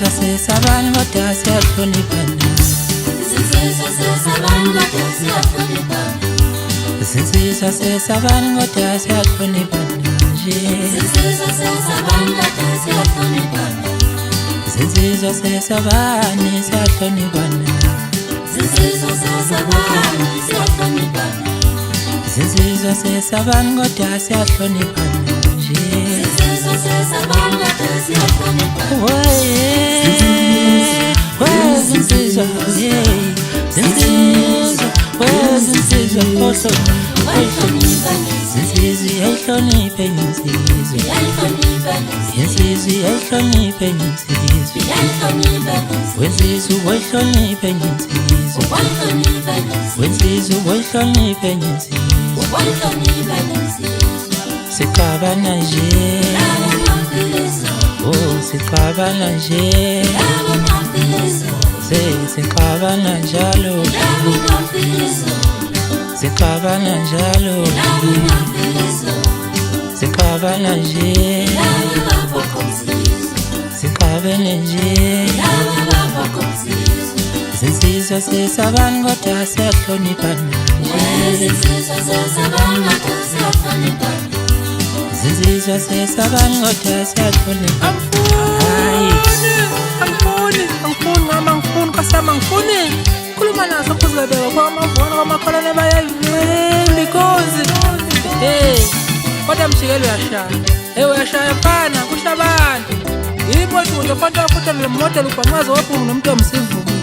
Zinsizwa sesabani kodwa siyahloniphana. Zinsizwa sesabani kodwa siyahloniphana. Zinsizwa sesabani kodwa siyahloniphana nje. Zinsizwa sesabani kodwa siyahloniphana. Zinsizwa sesabani siyahloniphana. Zinsizwa sesabani siyahloniphana. Zinsizwa sesabani kodwa siyahloniphana nje. Zinsizwa sesabani kodwa siyahloniphana. Zinsizwa, zinsizwa, zinsizwa, Wayihlonipha zinsizwa, yayihloniphe insizwa, yayihlonipha insizwa, yayihloniphe insizwa, yayihlonipha wensizwa, wayihloniphe insizwa, wayihlonipha wensizwa, wayihloniphe insizwa, wayihlonipha sixabana nje, oh sixabana nje, sixabana njalo, sixabana njalo, sixabana nje, sixabene nje, zinsizwa sesabani kodwa siyahloniphana nje, zinsizwa sesabani kodwa siyahloniphana. Hayi, Angifuni, angifuni mama, angifuni nkosi yami, angifuni. Khuluma naso phuzukabeka kwamavona kwamakholwane bayayivimba inkosi. Hey, kodwa mjikelo uyashaya. Hey, uyashaya mfana, kusho abantu. Yimo nje ufanele futhi le moto lubhanqazo waphuma nomuntu omsivukile.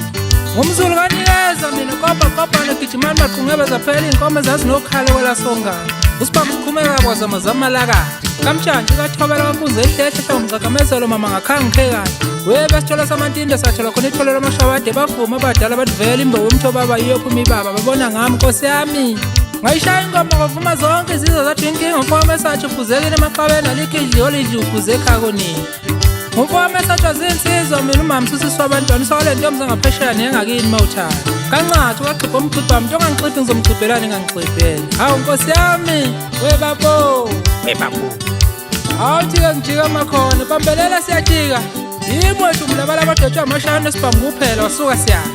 Ngumzulu kanikeza mina kopa kopa nogijimani maqhungebe zaphela iy'nkomo zazinokhala kwelasongana. Usibamba sikhumeka kwazama zamalaka. Kamtshantshi kathobela kampunzi ehlehle hlangumcagamezelo mama ngakhange ngikhekane. We besithola samantinde sathola khona ithole lamashawade bavuma abadala bathi vele imbewu yomthobaba iyophuma ibaba babona ngami nkosi yami. Ngayishaya ingoma kwavuma zonke izizwe zathi inkinga umfowami esatsho uphuzekile emaqabeni alikho idliwo lidli uphuze ekhaya konini. Umfowami esatsho zinsizwa mina umama ususiswa abantwana usakale ntombi zangaphesheya neyangakini mawuthanda. Kancathi wagxibha umgxibha wami into ongangixibhi ngizomgxibhelani engangixibheli. Hawu nkosi yami webabo webabo. Awuthi-ke ngijika amakhona bambelela siyajika. Yimo wethu umlabalaba odwetshwa amashayana esibhamu kuphela wasuka siyasha.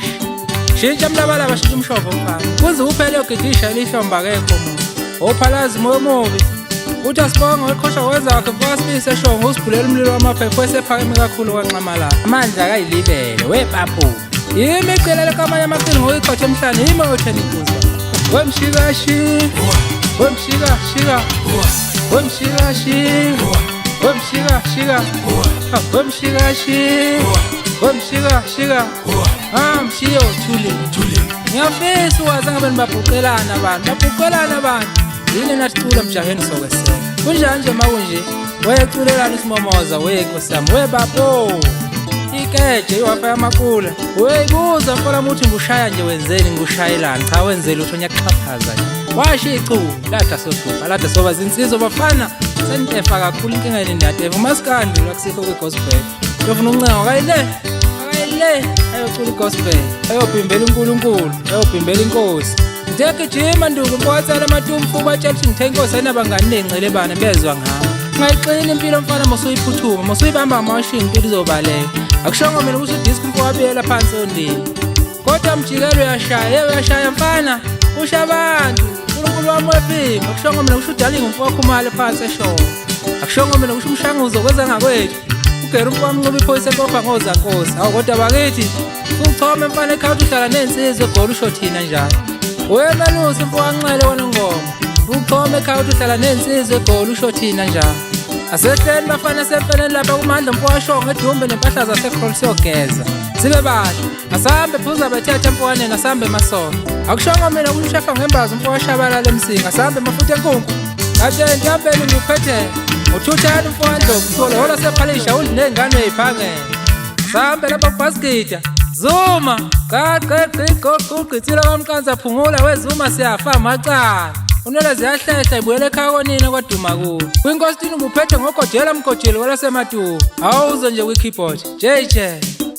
Shintsha mlabalaba shintsha umshovo mfana. Kuze kuphele yogidisha elihlomba akekho muntu. Ophalazi moya omubi. Uthi asibonge weqhosha wezakhe mfowasibisi eshongo usibhulela umlilo wamaphepha esephakeme kakhulu kwanxamalala. Amandla akayilibele wepaphu. Yimi icelele kamanye amaqili ngokuyikhotha emhlane yimi oyothena inkuza. Wemshika shi. Wemshika shika. Wemshika shi. Wemshika shika. Wemshika shi. Wemshika shika. Mshiyo thule. Ngiyafisa ukwazi ngabe nibabhuqelana abantu, babhuqelana abantu. Yini nathula mjaheni sokweseka. Kunjani nje makunje? Weculelana usimomoza we nkosi yami webabo. Ikeje iwafa yamakula. Weyibuza mfola muthi ngushaya nje wenzeni ngushayelani cha wenzele utho ngiyakuxhaphaza nje. Washo ichuku lada sohlupha lada soba zinsizwa bafana senitefa kakhulu inkinga yini niyatefa umasikandi lwakusikho kwi-gospel. Yofuna uncengo akayile akayile ayocula i-gospel ayobhimbela uNkulunkulu ayobhimbela inkosi. Ngithe gijima nduku mfowatsala amatumfu ubatshela ukuthi ngithe inkosi ayinabangani ney'ncelebane bezwa ngami. Ungayixini impilo mfana mosuyiphuthuma mosuyibamba ngamawashini impilo izobaleka. Akushongo mina ukuthi udiski mfowabiyela phansi ondini. Kodwa mjikelo uyashaya, yebo uyashaya mfana, usho abantu. uNkulunkulu wami wephimbo, akushongo mina kusho udalinga umfowakhumalo phansi eshoyo. Akushongo mina kusho umshanguzo kwezangakwethu. Ugera umfowami ncoba iphoyisa ebopha ngozankosi. Hawu kodwa bakithi, uchome mfana ekhaya uthi uhlala ney'nsizwa egoli usho thina njalo. Wemelusi mfowanxele wena ngoma. Uchome ekhaya uthi uhlala ney'nsizwa egoli usho thina njalo. Asehleni bafana semfeneni lapha kumandla mfowashongo edumbe nempahla zasekrol siyogeza. Sibe bahle. Asambe phuza bethethe mfowaneni asambe emasono. Akushongo mina kusho ushefa ngembazo mfowashabalala emsinga asambe emafutha enkunku. Kade ntambeni ngiphethe. Uthuthani mfowandlovu uthole hola sephalisha udle ney'ngane ey'phangele. Sambe lapha kubhasikida. Zuma, gaqeqigoqugqitsila kwamqansa phungula wezuma siyafa amacala. Unwele ziyahlehla ibuyele ekhaya konina kwaduma kulo. Kwinkosi Tinubu uphethe ngogojela mgojeli kwalasemaduku. Awuze nje kwi-keyboard. JJ,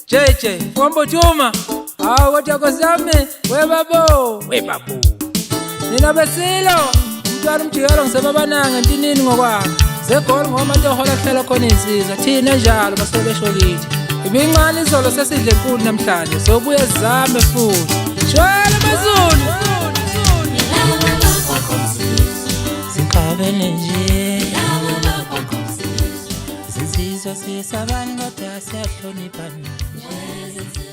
JJ, Mfombutuma. Hawu kodwa nkosi yami, webabo, webabo. Nina besilo, umntwana umjikelo ngisebabananga entinini ngokwami. Zegoli ngoba amatohola kuhlala khona iy'nsizwa, thina njalo basuke besho kithi. Ibincane izolo sesidle enkulu namhlanje, sobuye sizame futhi. Shwele maZulu. Laba bakwaGomsizo, Siqabene nje laba bakwaGomsizo, Zinsizwa sisabani kodwa siyahloniphana nje.